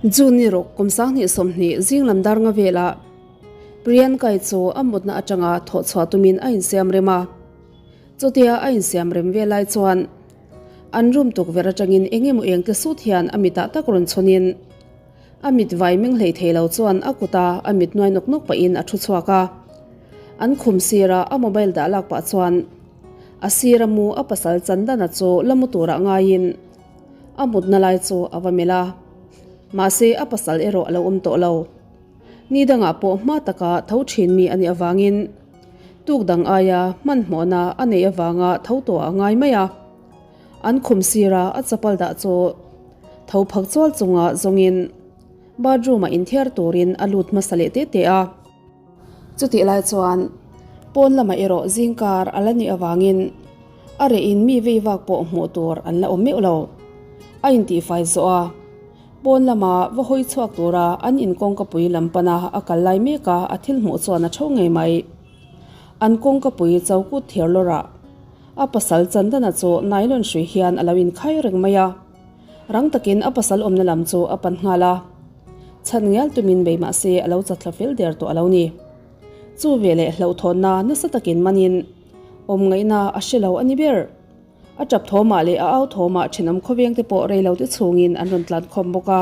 June ni ruk kum 2020 zing lam dar nga velah Priyanka-i chu a mutna atanga thawh chhuah tumin a insiam rem a. Chutia a insiam rem ve lai chuan an room tukverh atangin eng emaw eng te sut hian a mitah tak rawn chhawnin a mit vai meng hlei thei lo chuan a kuta a mit nuai nawk nawk pahin a thu chhuak a. An khum sira a mobile dah lak pah chuan a sira mu a pasal Chandana chu la mu turah ngaiin a mutna lai chu a va melh a. Mahse a pasal erawh a lo awm tawh lo. Ni dangah pawh hma taka tho thin mi a nih avangin tuk dang aia hmanhmawhna a neih avanga tho tawh a ngai mai a. An khum sira a chapal dah chu tho phak chual chunga zawngin bathroom-ah inthiar turin a lut hmasa leh te te a. Chutih lai chuan pawn lamah erawh zingkar a la nih avangin a rehin mi vei vak pawh hmuh tur an la awm meuh lo. A intihfai zawh a. Pawn lama va hawi chhuak tura an in kawngkapui lam pana a kal lai mek a, a thil hmuh chuan a tho ngei mai. An kawngkapui chokut thiar lawrah a pasal Chandana chu nylon hrui hian a lo inkhai reng mai a. Rang takin a pasal awmna lam chu a pan nghal a. Chhan ngial tumin bei mah se a lo chatthla fel der tawh a lo ni. Chu veleh hlauhthawnna nasa takin manin awm ngaihna a hre lo a ni ber. A tap thawmah leh a au thawmah thenawm khawveng te pawh rei lo te chhungin an rawn tlan khawm bawk a.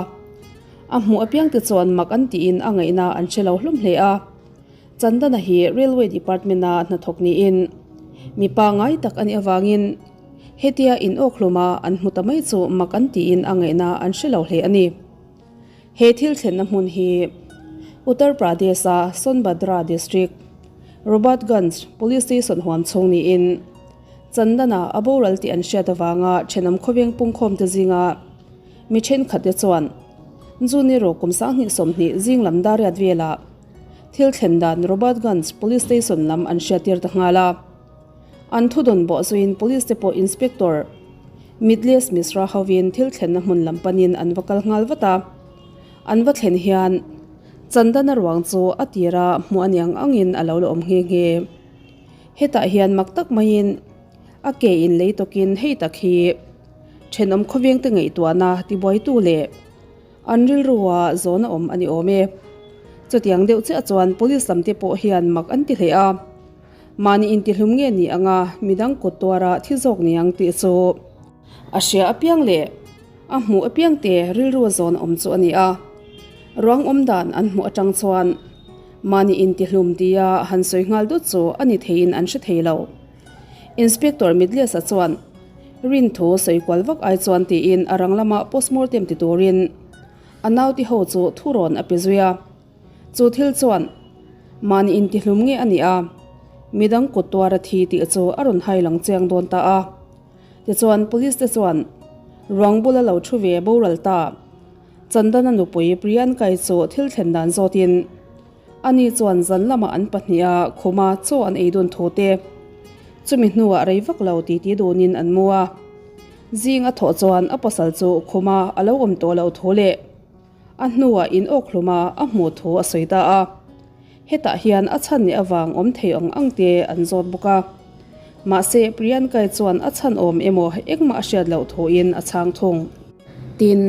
A hmuh apiang te chuan mak an tiin a ngaihna an hre lo hlawm hle a. Chandana hi Railway Department-a hnathawk niin mipa ngai tak a nih avangin hetia in awk hlawma an hmu ta mai chu mak an tiin a ngaihna an hre lo hle a ni. He thil thlenna hmun hi Uttar Pradesh-a Sonbhadra District, Robertganj Police Station huam chhung niin Chandana a boral tih an hriat avanga thenawm khawveng pungkhawmte zinga mi thenkhatte chuan June rawh kum 2020 zing lam dariat velah thil thlen dan Robertganj Police Station lam an hriattir ta nghal a. An thudawn bawh zuiin Police te pawh Inspector Mitlesh Mishra hovin thil thlenna hmun lam panin an va kal nghal vat a. An va thlen hian Chandana ruang chu a tira hmuh aniang angin a lo la awm nghe nghe. Hetah hian mak tak maiin a ke in lei tawkin hei tak hi thenawm khawveng te ngaihtuahna tibuaitu leh an rilrua zawn a awm a ni awm e. Chutiang deuh chiah chuan police lam te pawh hian mak an ti hle a, mahni intihlum nge ni anga midang kut tuara thi zawk ni ang tih chu a hria apiang leh a hmuh apiang te rilrua zawn a awm chu a ni a. Ruang awm dan an hmuh atang chuan Mahni intihlum tia han sawi nghal dut chu a ni theiin an hre thei lo. Inspector Midlius-a chuan rin thu sawi kual vak ai chuan tiin a rang lama postmortem ti turin a nauti ho chu thu rawn a pe zui a. Chu thil chuan mahni intihlum nge a nih a, midang kut tuar a thi tih chu a rawn hai lang chiang dawn ta a. Tichuan police te chuan ruang bula lo thu ve boral ta. Chandana nupui Priyanka-i chu thil thlen dan zawtin ani chuan zan lamah an pahniha khuma chaw an ei dun thu te, chumi hnuah rei vak lo titi dunin an mu a. Zing a thawh chuan a pasal chu khuma a lo awm tawh loh thu leh a hnuah in awk hluma a hmuh thu a sawi ta a. Hetah hian a chhan leh avang awm thei ang ang te an zawt bawk a. Mahse Priyanka-i chuan a chhan awm emaw engmah a hriat loh thuin a chhang thung. Tin,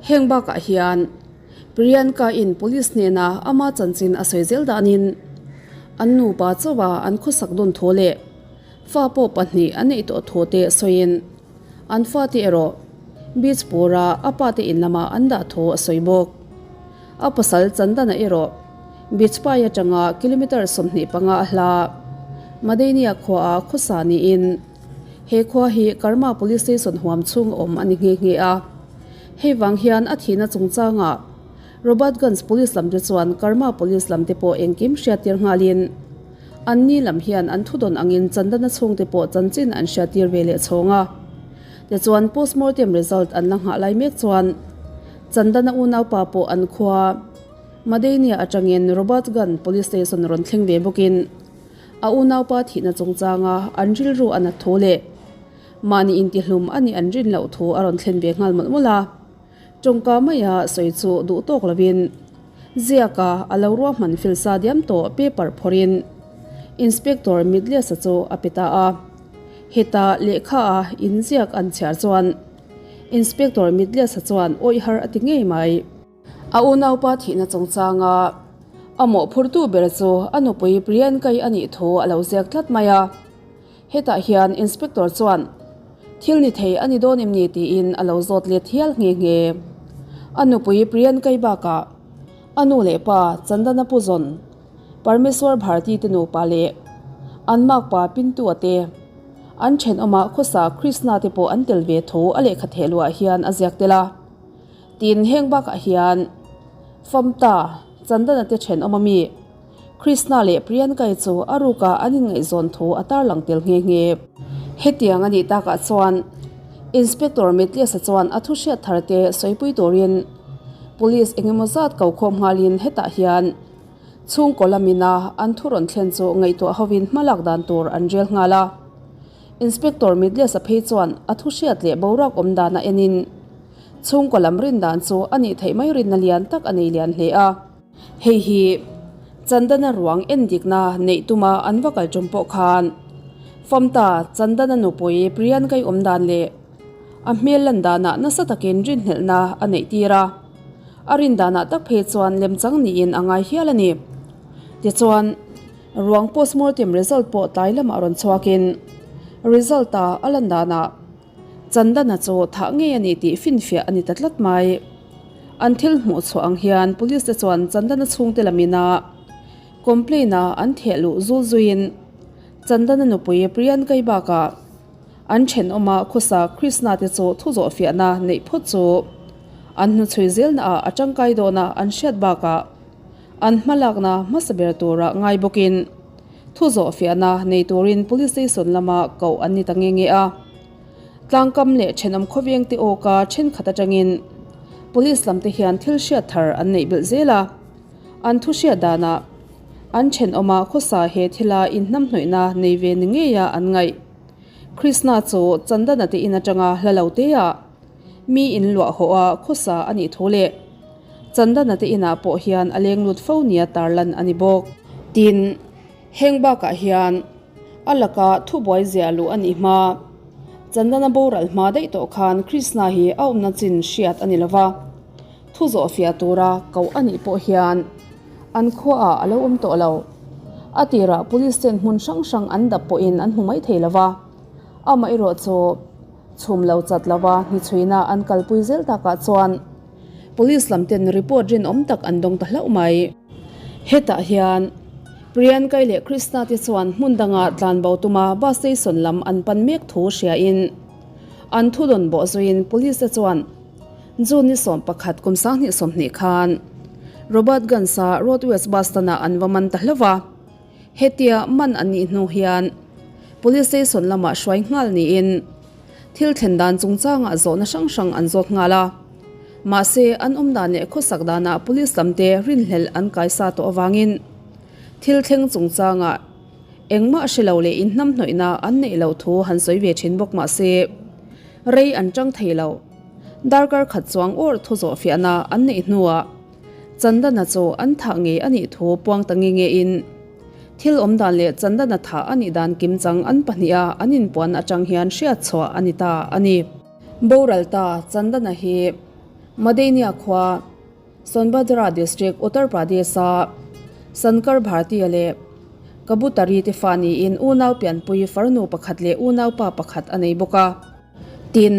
heng bakah hian Priyanka-in police hnena ama chanchin a sawi zel danin an nupa chauha an khawsak dawn thu leh fa pawh pahnih an neih tawh thu te sawiin an fate erawh Bijpur-a a pate in lamah an dah thu a sawi bawk. A pasal Chandana erawh Bijpai atanga kilometre 25 a hla Madeinia khuaah khawsa niin he khua hi Karma Police Station huam chhung a awm a ni nghe nghe a. Hei vang hian a thihna chungchangah Robertganj Police lamte chuan Karma Police lamte pawh engkim hriattir nghalin anni lam hian an thudawn angin Chandana chhungte pawh chanchin an hriattir ve leh chhawng a. Tichuan postmortem result an la nghah lai mek chuan Chandana unaupa pawh an khua Madeinia atangin Robertganj Police Station rawn thleng ve bawkin a unaupa thihna chungchanga an rilru a nat thu leh mahni intihlum a nih an rin loh thu a rawn thlen ve nghal mawlh mawlh a. Tawngka maia sawi chu duh tawk lovin ziaka a lo ruahman fil sa diam tawh paper phawrhin Inspector Midlius-a chu a pe ta a. Heta lehkha a inziak an chhiar chuan Inspector Midlius-a chuan awih har a ti ngei mai. A unaupa thihna chungchanga a mawhphurtu ber chu a nupui Priyanka-i a nih thu a lo ziak tlat mai a. Hetah hian Inspector chuan thil ni thei a ni dawn em ni tiin a lo zawt let hial nghe nghe. A nupui Priyanka-i bakah a nu leh pa Chandana Puzawn, Parmeswar Bharti te nupa leh an makpa Pintu-a te, an thenawmah khawsa Krishna te pawh an tel ve thu a lehkha theh luah hian a ziak tel a. Tin, heng bakah hian Famta, Chandana te thenawm ami Krishna leh Priyanka-i chu a ruka an inngaihzawn thu a tarlang tel nghe nghe. Hetiang a nih takah chuan Inspector Mitliasa chuan a thu hriat thar te sawipui turin Police engemaw zat ko khawm nghalin hetah hian chhungkaw lamina an thu rawn thlen chu ngaihtuah hovin hmalak dan tur an rel nghal a. Inspector Midlesa phei chuan a thu hriat leh boruak awm dan a enin chhungkaw lam rin dan chu a nih theih mai rinna lian tak a nei lian hle a. Hei hi Chandana ruang endikna neih tuma an va kal tum pawh khan Famta Chandana nupui Priyanka-i awm dan leh a hmel lan danah nasa takin rinhlelhna a neih tir a. A rin danah tak phei chuan lemchang niin a ngai hial a ni. Tichuan, ruang postmortem result pawh tlai lamah rawn chhuakin result-a a lan danah Chandana chu thah ngei a ni tih finfiah a ni ta tlat mai. An thil hmuh chhuah ang hian police te chuan Chandana chhungte lamina complaint-a an theh luh zul zuiin Chandana nupui Priyanka-i bakah An thenawma khawsa Krishna te chu thu zawh fiahna neih phawt chu an hnuchhui zelna ah a tangkai dawn a an hriat bakah an hmalakna hmasa ber tura ngai bawkin thu zawh fiahna nei turin Police Station lama koh an ni ta nge nge a. Tlangkam leh thenawm khawveng te awka thenkhat atangin Police lam te hian thil hriat thar an neih belh zel a, an thu hriat danah an thenawma khawsa he thila inhnamhnawihna nei ve ni ngeia an ngaih. Krishna chu Chandana te in atanga hla lo te ah mi in luah hawh a khawsa a nih thu leh Chandana te inah pawh hian a leng lut fo nia tarlan a ni bawk. Tin, heng bakah hian a laka thubuai ziah luh a nih hma, Chandana boral hma daih tawh khan Krishna hi a awmna chin hriat a ni lova, thu zawh fiah tura koh a nih pawh hian an khuaah a lo awm tawh lo. A tirah police ten hmun hrang hrang an dap pawhin an hmu mai thei lo va, amaherawh chu chhum lo chat lova hnichhuina an kalpui zel takah chuan police lam ten report rinawm tak an dawng ta hlauh mai. Hetah hian Priyanka-i leh Krishna te chuan hmun danga tlanbo tuma bus station lam an pan mek thu hriain an thudawn bawh zuiin police te chuan June ni 11 kum 2020 khan Robert Guns-a Road West bus stand-ah an va man ta hlauh va. Hetia man an nih hnu hian Police Station lamah hruai nghal niin thil thlen dan chungchangah zawhna hrang hrang an zawt nghal a. Mahse, an awm dan leh khawsak danah Police lamte rinhlelh an kaisa tawh avangin thil thleng chungchangah engmah hre lo leh inhnamhnawihna an neih loh thu han sawi ve thin bawk mahse, rei an tang thei lo. Darkar khat chuang awr thu zawh fiahna an neih hnuah Chandana chu an thah ngei a nih thu puang ta nge nge in thil awm dan leh Chandana thah a nih dan kimchang an pahniha an inpuan atang hian hriat chhuah a ni ta a ni. Boral ta Chandana hi Madeinia khua Sonbhadra District Uttar Pradesh-a Sankar Bhartiya leh Kabutari te fa niin unau pianpui farnu pakhat leh unaupa pakhat a nei bawk a. Tin,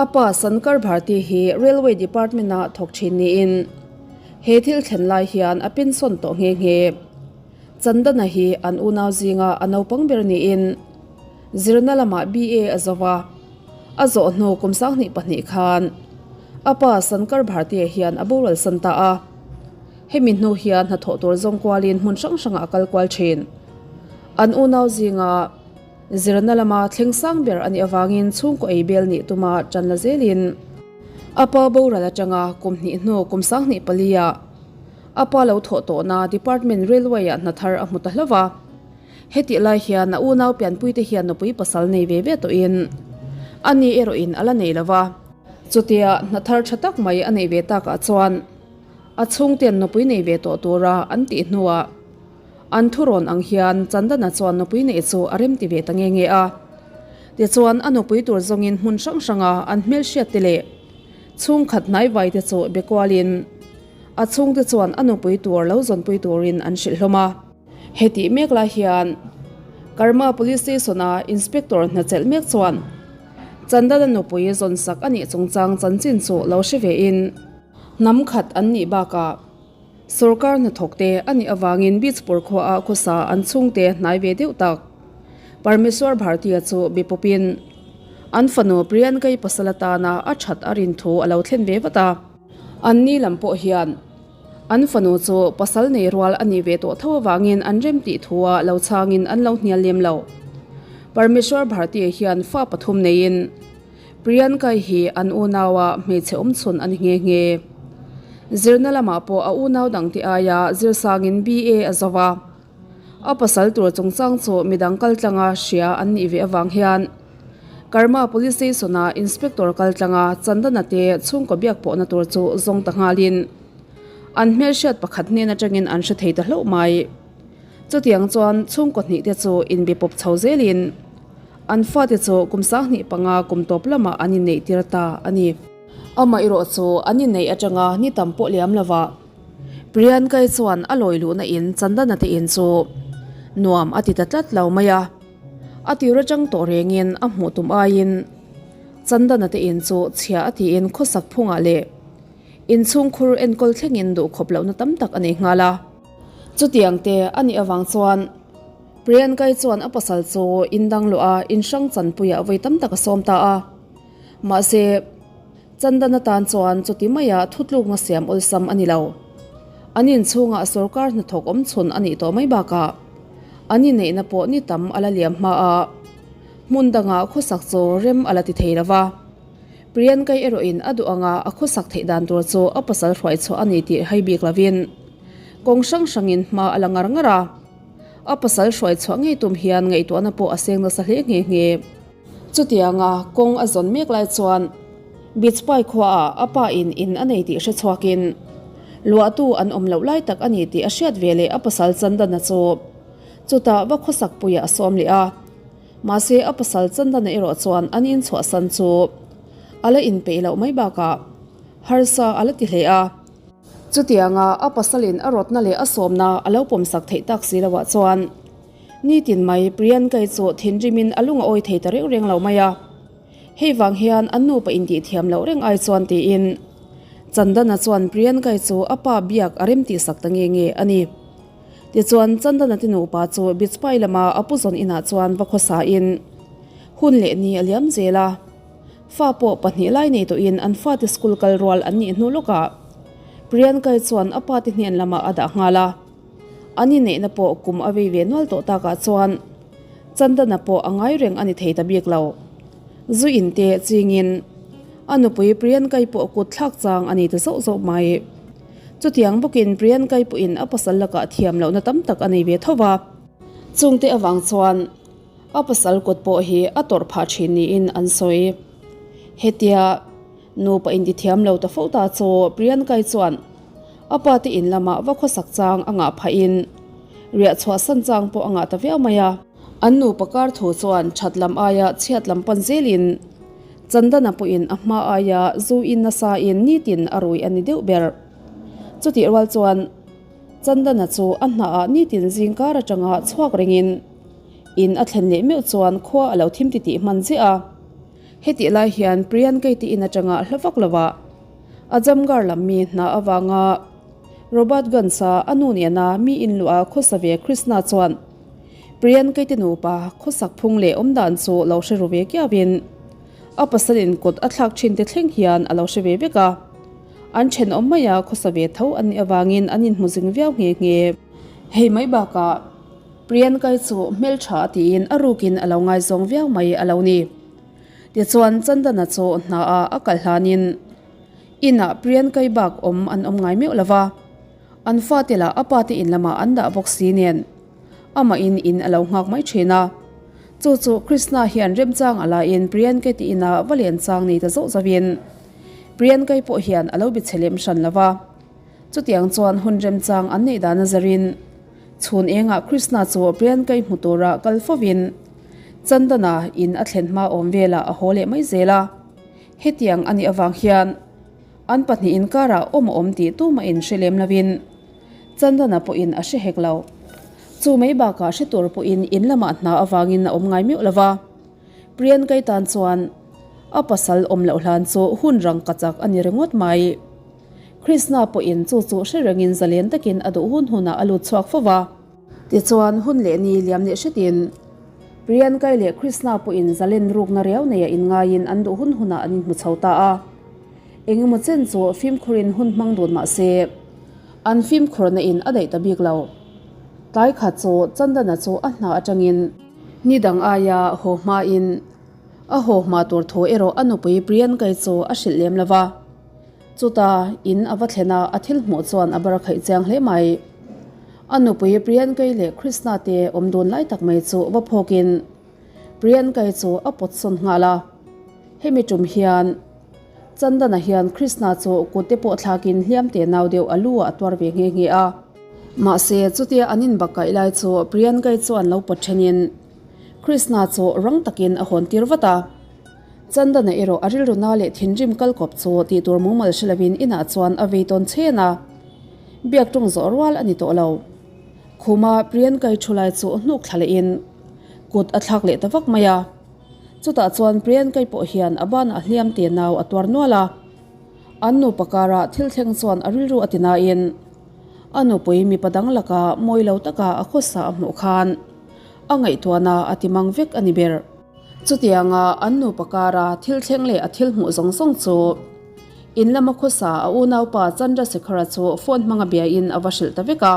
a pa Sankar Bharti hi Railway Department-ah thawk thin niin he thil thlen lai hian a pension tawh nghe nghe. Chandana hi an unau zinga a naupang ber niin zirna lamah BA a zo va, a zawh hnu kum 22 khan a pa Sankar Bharti hian a boral san ta a. Hemi hnu hian hnathawh tur zawng kualin hmun hrang hrangah a kal kual thin. An unau zinga. Zirna lama thleng sang ber a nih avangin chhungkaw ei bel nih tuma tan la zelin a pa boral atanga kum hnih hnu kum 24 ah a pa lo thawh tawhna Department Railway ah hna thar a hmu ta hlauh a. Hetih lai hian a unau pianpuite hian nupui pasal nei ve ve tawhin a ni erawhin a la nei lo va. Chutia hna thar tha tak mai a neih ve takah chuan a chhungten nupui nei ve tawh tura an tih hnuah An thurawn ang hian Chandana chuan nupui neih chu a remti ve ta nge nge a. Tichuan a nupui tur zawngin hmun hrang hranga an hmelhriat te leh chhungkhat hnaivai te chu be kualin. A chhungte chuan a nupui tur lo zawnpui turin an hrilh hlawm a. Hetih mek lai hian Karma Police Station-a Inspector hna chelh mek chuan Chandana nupui zawnsak a nih chungchang chanchin chu lo hre vein hnam khat an nih bakah Sorkar hnathawkte a nih avangin Bijpur khuaah khawsa an chhungte hnai ve deuh tak. Parmeshwar Bhartiya chu be pawpin an fanu Priyankai pasal atana a that a rin thu a lo thlen ve vat a. Anni lam pawh hian an fanu chu pasal nei rual a nih ve tawh tho avangin an rem tih thua lo chhangin an lo hnial lem lo. Parmeshwar Bhartiya hian fa pathum neiin Priyanka hi an unaua hmeichhe awmchhun a ni nghe nghe. Zirna lamah pawh a unau dangte aia zirsangin BA a zo va. A pasal tur chungchang chu midang kaltlanga hria an nih ve avang hian Karma Police Station-a Inspector kaltlanga Chandana te chhungkaw biak pawhna tur chu zawng ta nghalin an hmelhriat pakhat hnen atangin an hre thei ta hlauh mai. Chutiang chuan chhungkaw hnih te chu inbe pawp chho zelin an fate chu kum 25 kum tawp lamah an inneih tir ta a ni. Amaherawh chu an inneih atanga ni tam pawh liam lova Priyanka-i chuan a lawi luhna in Chandana te in chu nuam a ti ta tlat lo mai a, a tir atang tawh rengin a hmuh tum aiin Chandana te in chu chhia a tiin khawsak phungah leh inchhungkhur enkawl thlengin duhkhawp lohna tam tak a nei nghal a. Chutiang te a nih avang chuan Priyanka-i chuan a pasal chu in dang luah a in hrang chanpuiah vawi tam tak a sawm ta a. Mahse, Chandan atan chuan chuti maia thutlukna siam awlsam a ni lo. An inchhungah sorkar hnathawk awm chhun a nih tawh mai bakah an inneihna pawh ni tam a la liam hma a, hmun dangah khawsak chu rem a la ti thei lo va. Priyanka-i erawhin a duh anga a khawsak theih dan tur chu a pasal hruai chhuah a ni tih hai bik lovin kawng hrang hrangin hma a la ngar ngar a. A pasal hruai chhuah ngei tum hian ngaihtuahna pawh a seng nasa hle nghe nghe. Chutianga kawng a zawn mek lai chuan Bichpai khuaah a pa in in a nei tih hre chhuakin luahtu an awm loh lai tak a ni tih a hriat ve leh a pasal Chandana chu chutah va khawsakpuiah a sawm leh a. Mahse a pasal Chandana erawh chuan an inchhuahsan chu a la inpeih loh mai bakah harsa a la ti hle a. Chutianga a pasalin a rawtna leh a sawmna a lo pawmsak theih tak si loah chuan nitin mai Priyanka-i chu thinrimin a lung a awi thei ta reng reng lo mai a. Hei vang hian an nupa intihthiam loh reng ai chuan tiin Chandana chuan Priyanka-i chu a pa biak a rem tihsak ta nge nge a ni. Tichuan Chandana te nupa chu Bichpai lama a puzawn inah chuan va khawsain hun leh ni a liam zel a. Fa pawh pahnih lai nei tawhin an fate school kal rual an nih hnu lawkah Priyanka-i chuan a pate hnen lamah a dah nghal a. An inneihna pawh kum a vei ve nual tawh takah chuan Chandana pawh a ngai reng a ni thei ta bik lo. Zu in te chingin a nupui Priyanka-i pawh kut thlak chang a ni ta zauh zauh mai. Chutiang bawkin Priyanka-i pawhin a pasal lakah thiam lohna tam tak a nei ve tho va. Chungte avang chuan A pasal kut pawh hi a tawrh phah thin niin an sawi. Hetia nupa intithiam lo ta fo ta chu Priyanka-i chuan a pa te in lamah va khawsak chang a ngah phahin riah chhuah san chang pawh a ngah ta viau mai a. An nupa kar thu chuan that lam aia chhiat lam pan zelin Chandana pawhin a hma aia zu in nasa in nitin a rui a ni deuh ber. Chutih rual chuan Chandana chu a hnaah nitin zingkar atanga chhuak rengin In a thlen leh meuh chuan khua a lo thim titih hman ziah a. Hetih lai hian Priyanka-i te in atanga hla vak lo ah Ajamgarh lam mi hna avanga Robert Guns-a a nu nena mi in luah khawsa ve Krishna chuan Priyanka-i te nupa khawsak phung leh awmdan chu lo hre ru ve kiauin a pasalin kut a thlak thin te thleng hian a lo hre ve vek a. An thenawm maia khawsa ve tho an nih avangin an inhmu zing viau nghe nghe. Hei mai bakah Priyanka-i chu hmeltha tiin a rukin a lo ngaizawng viau mai a lo ni. Tichuan Chandana chu hnaah a kal hlanin inah Priyanka-i bak awm an awm ngai meuh lo va, an fate lah a pate in lamah an dah bawk si nen amahin in a lo nghak mai thin a. Chu chu Krishna hian remchang a lain Priyanka-i te inah va len chang nei ta zauh zauhin Priyanka-i pawh hian a lo bichhe lem hran lo va. Chutiang chuan hun remchang an neih dan a zarin chhun engah Krishna chu Priyanka-i hmu tura kal fovin Chandana in a thlen hma awm velah a haw leh mai zel a. Hetiang a nih avang hian An pahnih inkarah awm a awm tih tumahin hre lem lovin Chandana pawhin a hre hek lo. Chu mai bakah hre tur pawhin in lamah hna avangin a awm ngai meuh lo va. Priyankai tan chuan a pasal awm loh hlan chu hun rang ka chak a ni ringawt mai. Krishna pawhin chu chu hre rengin zalen takin a duh hun hunah a lut chhuak fo va. Tichuan hun leh ni liam leh hretin Priyankai leh Krishna pawhin zalen rukna riau neia inngaiin an duh hun hunah an inhmu chho ta a. Engemaw chen chu fimkhurin hun hmang dun mah se an fimkhurna in a daih ta bik lo. Tlai khat chu Chandana chu a hna atangin ni dang aia haw hmain a haw hma tur thu erawh a nupui Priyankai chu a hrilh lem lo va. Chuta in a va thlen a, a thil hmuh chuan a bar khaih chiang hle mai. A nupui Priyankai leh Krishna te awm dun lai tak mai chu va phawkin Priyankai chu a pawt sawn nghal a. Hemi tum hian Chandana hian Krishna chu kut te pawh thlakin hliam te nau deuh a lu ah a tuar ve nghe nghe a. Mahse chutia an inbakkaih lai chu Priyankai chuan lo pawt thenin Krishna chu rang takin a hawn tir vat a. Chandana erawh a rilru na leh thinrim kal kawp chu tih tur mumal hre lovin inah chuan a vei tawn chhen a. Biak tawng zawh rual a ni tawh lo. Khuma Priyankai thu lai chu hnuk thla lehin kut a thlak leh ta vak mai a. Chutah chuan Priyankai pawh hian a banah hliam te nau a tuar nual a. An nupa karah thil thleng chuan a rilru a ti nain a nupui mipa dang laka mawi lo taka a khawsa a hmuh khan a ngaihtuahna a ti mang vek a ni ber. Chutianga an nupa kara thil thleng leh a thil hmuh zawng zawng chu in lama khawsa a unaupa Chandrasekhara chu phone hmanga biain a va hrilh ta vek a.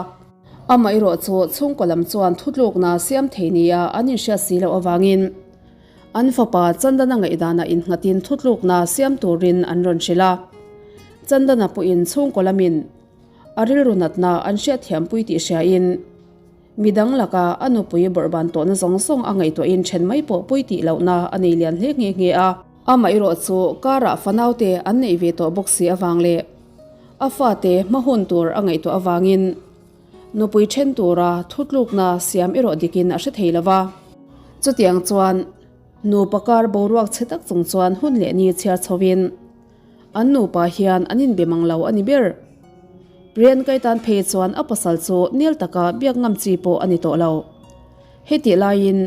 Amaherawh chu chhungkaw lam chuan thutlukna siam thei nia an inhriat si loh avangin an fapa Chandana ngaihdanah innghatin thutlukna siam turin an rawn hrilh a. Chandana pawhin chhungkaw lamin a rilru natna an hriatthiampui tih hriain Midang laka a nupui bawrhban tawhna zawng zawng a ngaihtuahin then mai pawh pawi tih lohna a nei lian hle nghe nghe a. Amaherawh chu karah fanaute an neih ve tawh bawk si avang leh a fate hma hun tur a ngaihtuah avangin nupui then tura thutlukna siam erawh dikin a hre thei lo va. Chutiang chuan nupa kar boruak chhe tak chung chuan hun leh ni chhiar chhovin An nupa hian an inbe mang lo a ni ber. Priyankai tan phei chuan a pasal chu nel taka biak ngam chi pawh a ni tawh lo. Hetih laiin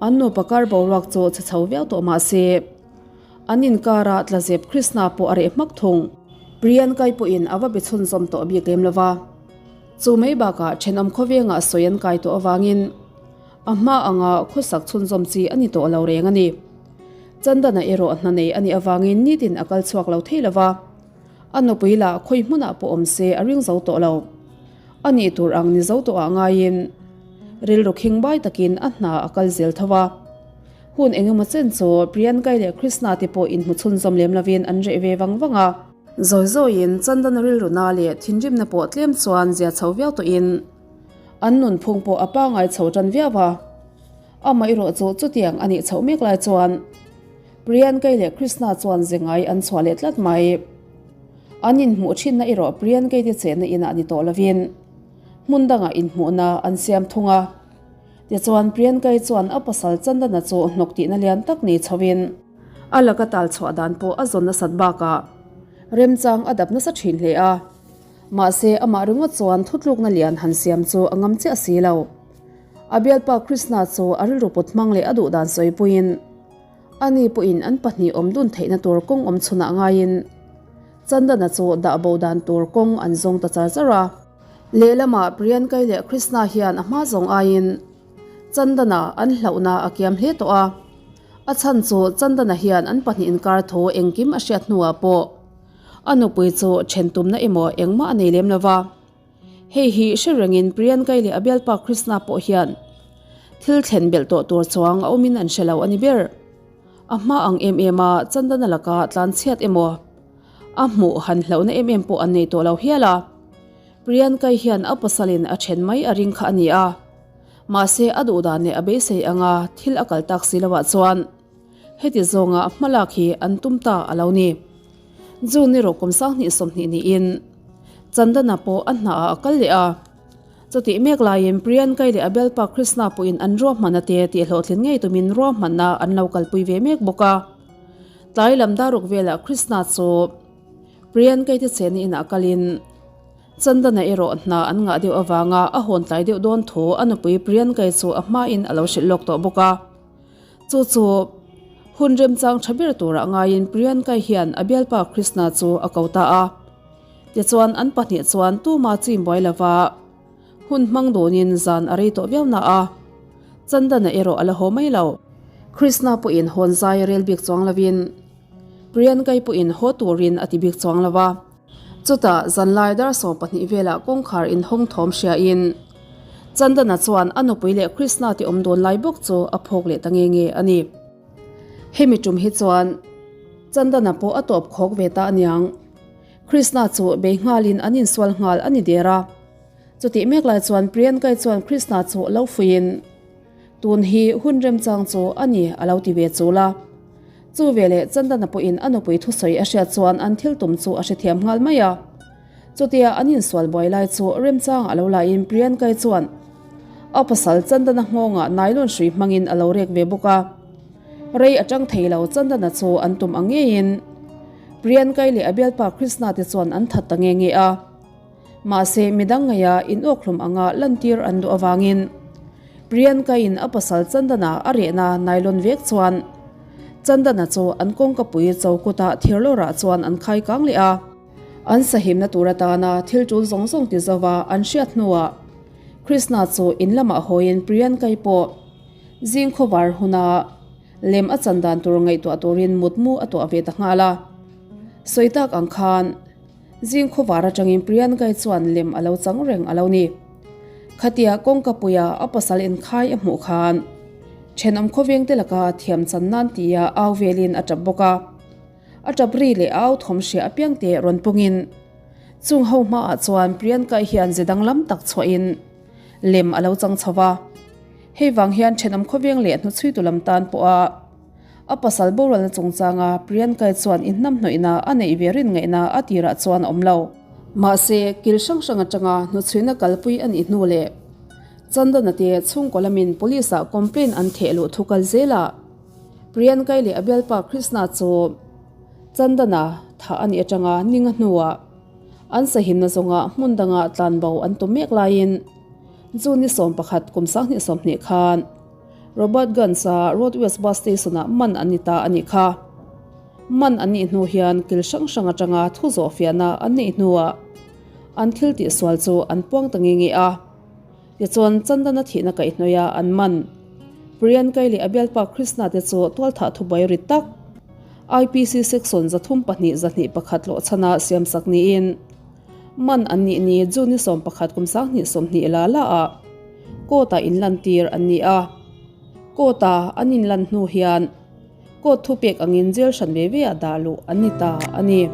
an nupa kar boruak chu chhe chho viau tawh mah se, an inkara tlazep Krishna pawh a reh hmak thung. Priyankai pawhin a va be chhunzawm tawh bik lem lo va, chu mai bakah thenawm khawvengah sawi an kai tawh avangin a hma anga khawsak chhunzawm chi a ni tawh lo reng a ni. Chandana erawh hna nei a nih avangin nitin a kal chhuak lo thei lo va, a nupui lah khawi hmunah pawh awm se a ring zo tawh lo. A nih tur ang ni zo tawhah ngaiin rilru khing bai takin a hna a kal zel tho va. Hun engemaw chen chu Priyankai leh Krishna te pawh inhmu chhunzawm lem lovin an reh ve vang vang a. Zawi zawiin Chandana rilru na leh thinrimna pawh tlem chuan zia chho viau tawhin an nunphung pawh a pangai chho tan viau a. Amaherawh chu chutiang a nih chhoh mek lai chuan Priyankai leh Krishna chuan ze ngai an chhuah leh tlat mai. An inhmuh thinna erawh Priyankai te chenna inah ni tawh lovin hmun dangah inhmuhna an siam thung a. Tichuan Priyankai chuan a pasal Chandana chu hnawk tihna lian tak nei chhovin a laka tal chhuah dan pawh a zawn nasat bakah remchang a dap nasa thin hle a. Mahse amah ringawt chuan thutlukna lian han siam chu a ngam chiah si lo. A bialpa Krishna chu a rilru put hmang leh a duh dan sawipuiin ani pawhin an pahnih awm dun theihna tur kawng awm chhunah ngaiin Chandana chu dah bo dan tur kawng an zawng ta char char a. Lehlamah Priyankai leh Krishna hian a hma zawng aiin Chandana an hlauhna a kiam hle tawh a. A chhan chu Chandana hian an pahnih inkar thu engkim a hriat hnuah pawh a nupui chu then tumna emaw engmah a nei lem lo va. Hei hi hre rengin Priyankai leh a bialpa Krishna pawh hian thil thlen belh tawh tur chuang a awmin an hre lo a ni ber. A hma ang em em a Chandana laka tlan chhiat emaw a hmuh han hlauhna em em pawh an nei tawh lo hial a. Priyankai hian a pasalin a then mai a ring kha a ni a. Mahse a duhdan leh a beisei anga thil a kal tak si loah chuan heti zawnga hmalak hi an tum ta a lo ni. June erawh kum 2020 niin Chandana pawh a hnaah a kal leh a. Chutih mek laiin Priyankai leh a bialpa Krishna pawhin an ruahmanna te tih hlawhtlin ngei tumin ruahmanna an lo kalpui ve mek bawk a. Tlai lam daruk velah Krishna chu. Priyanka-i te chenna inah kalin Chandana erawh hna an ngah deuh avanga a hawn tlai deuh dawn thu a nupui Priyanka-i chu a hmain a lo hrilh lawk tawh bawk a. Chu chu hun remchang tha ber turah ngaiin Priyanka-i hian a bialpa Krishna chu a ko ta a. Tichuan an pahnih chuan tuma chim buai lova hun hmang dawnin zan a rei tawh viau na a, Chandana erawh a la haw mai lo. Krishna pawhin hawn zai a rel bik chuang lovin Priyanka-i pawhin haw turin a ti bik chuang lo va. Chutah zanlai dar 12 velah kawngkhar inhawng thawm hriain Chandana chuan a nupui leh Krishna te awm dawn lai bawk chu a phawk leh ta nge nge a ni. Hemi tum hi chuan Chandana pawh a tawp khawk ve ta aniang. Krishna chu bei nghalin an insual nghal a ni der a. Chutih mek lai chuan Priyanka-i chuan Krishna chu lo fuiin, Tun hi hun remchang chu a ni a lo ti ve chul a. Chu veleh Chandana pawhin a nupui thusawi a hriat chuan an thil tum chu a hrethiam nghal mai a. Chutia an insual buai lai chu remchang a lo laiin Priyanka-i chuan a pasal Chandana nghawngah nylon hrui hmangin a lo rek ve bawk a. Rei a tang thei lo Chandana chu an tum ang ngeiin Priyanka-i leh a bialpa Krishna te chuan an that ta nge nge a. Mahse midang ngaia inawkhlum anga lantir an duh avangin Priyanka-in a pasal Chandana a rehna nylon vek chuan Chandana chu an kawngkapui chokutah thirlawrah chuan an khai kang leh a. An sahimna tur atana thil tul zawng zawng ti zova an hriat hnuah Krishna chu in lamah hawiin Priyanka-i pawh zing khawvar huna lem a chan dan tur ngaihtuah turin mutmu a tuah ve ta nghal a. Sawi tak ang khan zing khawvar atangin Priyanka-i chuan lem a lo chang reng a lo ni. Khatia kawngka puia a pasal inkhai a hmuh khan thenawm khawveng te laka thiam chan nan tia au velin a tap bawk a. A tap ri leh a au thawm hria apiang te rawn pawngin chung ho hmaah chuan Priyanka-i hian ze danglam tak chhuahin lem a lo chang chho va. Hei vang hian thenawm khawveng leh hnuchhuitu lam tan pawha a pasal boralna chungchanga Priyanka-i chuan inhnamhnawihna a neih ve rin ngaihna a tirah chuan a awm lo. Mahse, kil hrang hrang atanga hnuchhuihna kalpui a nih hnu leh Chandana te chhungkaw lamin Police-ah complaint an theh luh thu kal zelah Priyanka-i leh a bialpa Krishna chu Chandana thah a nih atanga ninga hnuah an sahimna zawnga hmun danga tlanbo an tum mek laiin June ni 11 kum 2020 khan Robert Guns-a Road West Bus Station-ah man an ni ta a nih kha. Man an nih hnu hian kil hrang hrang atanga thu zawh fiahna an neih hnuah an thil tihsual chu an puang ta nge nge a. Tichuan Chandana thihna kaihhnawih a an man. Priyanka-i leh a bialpa Krishna te chu tualthah thubuai rit tak IPC Section 32 21 tlawh chhana siamsak niin Man an nih ni June ni 11 kum 2020 la la ah court ah inlantir an ni a. Court a an inlan hnu hian court thupek angin jail hran ve ve ah dah luh an ni ta a ni.